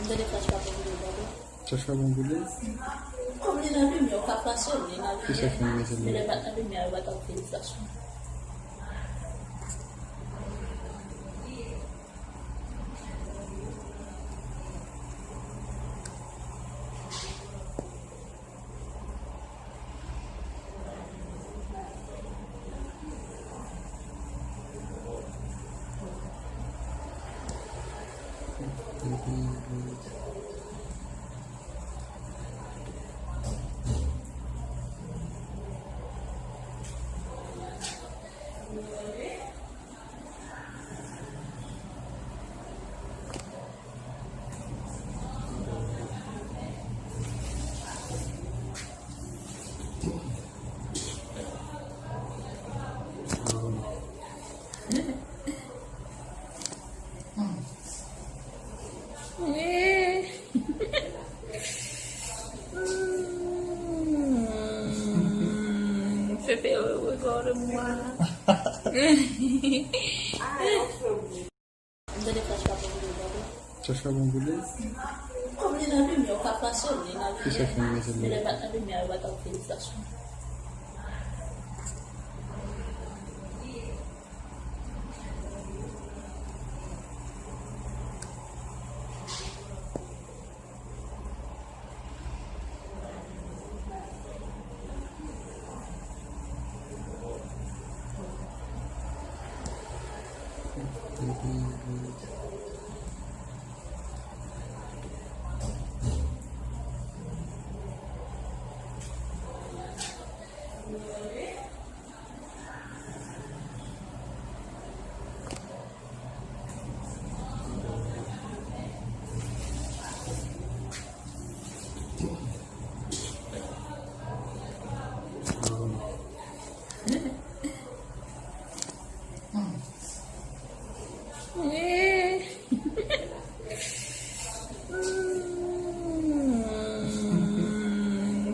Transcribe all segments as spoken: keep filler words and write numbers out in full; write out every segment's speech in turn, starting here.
M tande flach pa pou boule, gade. Flach pa pou boule? Kòm li nan limyè, ou ka flase l, li nan limyè. Kisa fè m mete l? Men lè l pa t nan limyè, yo pa t ap fè l flach. Hum, Fefe, regarde-moi. M tande flach pa pou boule, gade. Flach pa pou boule? Kòm li nan limyè, ou ka flase l, li nan limyè. Kisa fè m mete l? Men lè l pa t nan limyè, yo pa t ap fè l flach. Hum,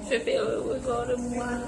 Fefe, regarde-moi.